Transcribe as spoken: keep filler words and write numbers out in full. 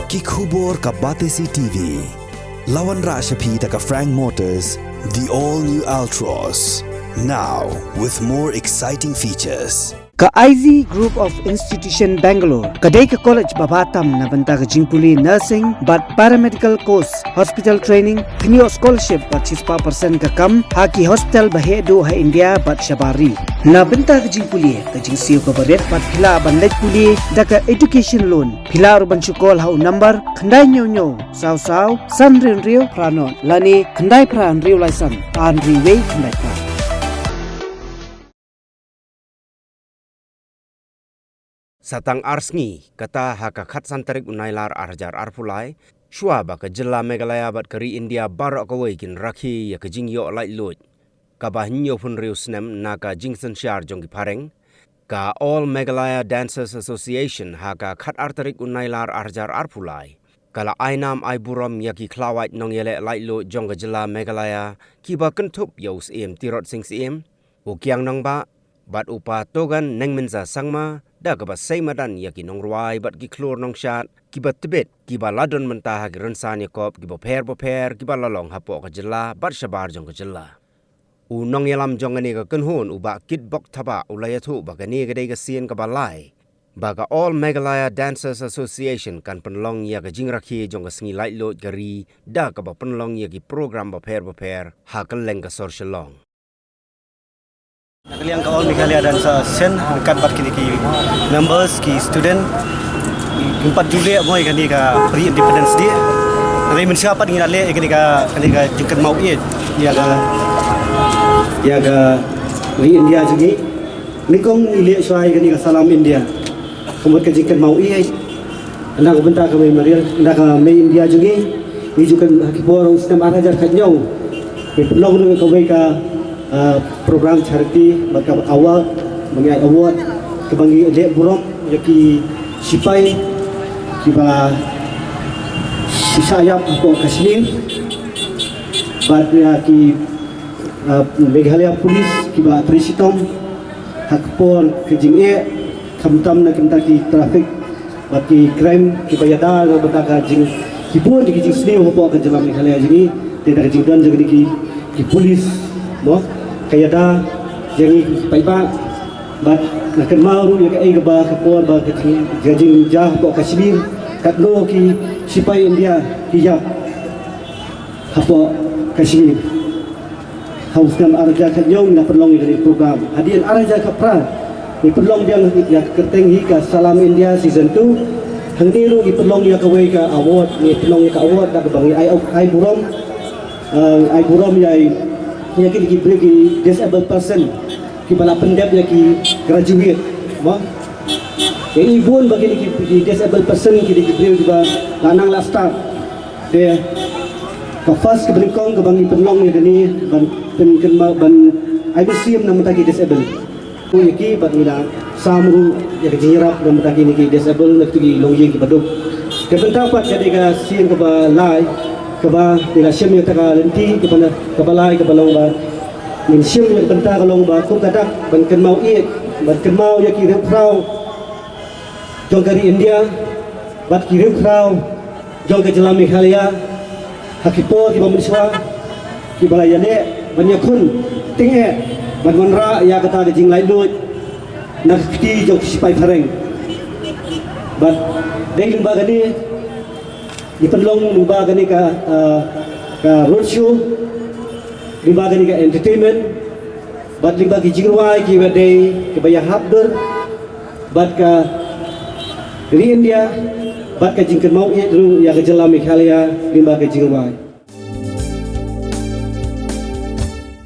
Ki khubor ka Batesi T V. La wanrah sha phi da ka Frank Motors, the all new Altroz. Now with more exciting features. Ka Ivy Group of Institution Bangalore ka dei ka college ba bha tam na bynta ka jingpule nursing bad paramedical course, hospital training, pynïoh scholarship bad shispah percent ka kam ha ki hospital ba heh duh ha India bad shabar ri. Na bynta ka jingpule, ka jingsiew kaba rit bad phi lah ban leit pule da ka education loan. Phi lah ruh ban shu call ha u number khyndai hynñiew hynñiew saw saw san hynriew hynriew phra nod lane khyndai phra hynriew lai san ar hynriew wei khyndai phra. Sa tang ar sngi, kata ha ka khatsan tarik u Nailar ar hajar arphew lai, shuwa ba ka jylla Meghalaya bad ka ri India baroh kawei kin rakhe ïa ka jingïoh laitluid kaba hynñiewphew hynriew snem na ka jingsynshar jong ki phareng, ka All Meghalaya Dancers Association ha ka khatar tarik u Nailar ar hajar arphew lai ka la ai nam ai burom ïa ki khlawait nongïaleh laitluid jong ka jylla Meghalaya kiba kynthup ïa u Syiem Tirot Sing Syiem, u Kiang Nangbah, bad u Pa Togan Nengmynsa Sangma, da kaba sei madan ïa ki nongrwai bad ki khlur nongshad kiba tbit, kiba la don mynta ha ki rynsan ïakop kiba pher bapher kiba la long hapoh ka jylla bad shabar jong ka jylla. U nongïalam jong kane ka kynhun, u Bah Kitbok Thabah, u la ïathuh ba kane ka dei ka sien kaba lai ba ka All Meghalaya Dancers Association kan pynlong ïa ka jingrakhe jong ka sngi laitluid ka ri da kaba pynlong ïa ki program bapher bapher ha kylleng ka sor Shillong. Na ka liang ka All Meghalaya Dancers Association ryngkat bad kine ki members, ki student, ngim pat ju leh mo ïa kane ka pre-independence day. Hynrei mynshuwa pat ngi la leh ïa kane ka, kane ka jingkynmaw ïeit ïa ka, ïa ka ri India jong ngi. Nyngkong ngi leh shuwa ïa kane ka Salam India. Ka mut ka jingkynmaw ïeit. Ynda ka bynta ka mei Mariel, ynda ka mei India jong ngi, ngi ju kynmaw ha ki por u snem ar hajar khathynñiew. Ngi pynlong ruh kawei ka, ah, program charity bad ka award, ba ngi ai award kaba ngi leh burom ïa ki sipai kiba shah ïap hapoh Kashmir bad ïa ki, ah, Meghalaya Police kiba trei shitom ha ka por ka jingeh, khamtam na ka bynta ki traffic bad ki crime kiba ïada na ka bynta ka jing, ki bun ki jingsniew hapoh ka jylla Meghalaya jong ngi. Te da ka jingdon jong kine ki, ki police mo, ka ïada jong ngi ki paidbah. Bad nga kynmaw ruh ïa kaei kaba ka por ba ka jing, ka jingjia hapoh Kashmir, katno ki sipai India ki ïap hapoh Kashmir. Ha u snem ar hajar khathynñiew ngi la pynlong ïa kane ka program. Hadien ar hajar khatphra ngi pynlong biang ïa ka kyrteng hi ka Salam India Season two. Hangne ruh ngi pynlong ïa kawei ka award, ngi pynlong ïa ka award da kaba ngi ai, ai burom, eh, ai burom ïa, ïa kine ki briew ki disabled person kiba la pyndep ïa ki graduate, mo. Ïa i bun ba kine ki, ki disabled person, kine ki briew kiba la nang la start. Te ka first kaba nyngkong kaba ngi pynlong ïa kane ban pynkynmaw, ban ai mynsiem na bynta ki disabled. Ko ïa ki bad ngi la sam ruh ïa ka jingïarap na bynta kine ki disabled, na kito ki longïing kiba duk. Ka bynta pat ka dei ka sien kaba lai kaba ngi la shim ïa kata ka lynti kaba na, kaba lai kaba long ba ngin shim ïa ka bynta ka long ba kum ka dak ban kynmaw ïeit, ban kynmaw ïa ki riewkhraw jong ka ri India bad ki riewkhraw jong ka jylla Meghalaya ha ki por kiba mynshuwa kiba la ïaleh ban ïakhun tyngeh ban wanrah ïa kata ka jinglaitluid na ka kti jong ki sipai phareng. Bad dei lyngba kane ngi pynlong lyngba kane ka, ah, ka roadshow, lyngba kane ka entertainment, bad lyngba ki jingrwai kiba dei kiba ïahap dur bad ka ri India, bad ka jingkynmaw ïeit ruh ïa ka jylla Meghalaya lyngba ka jingrwai.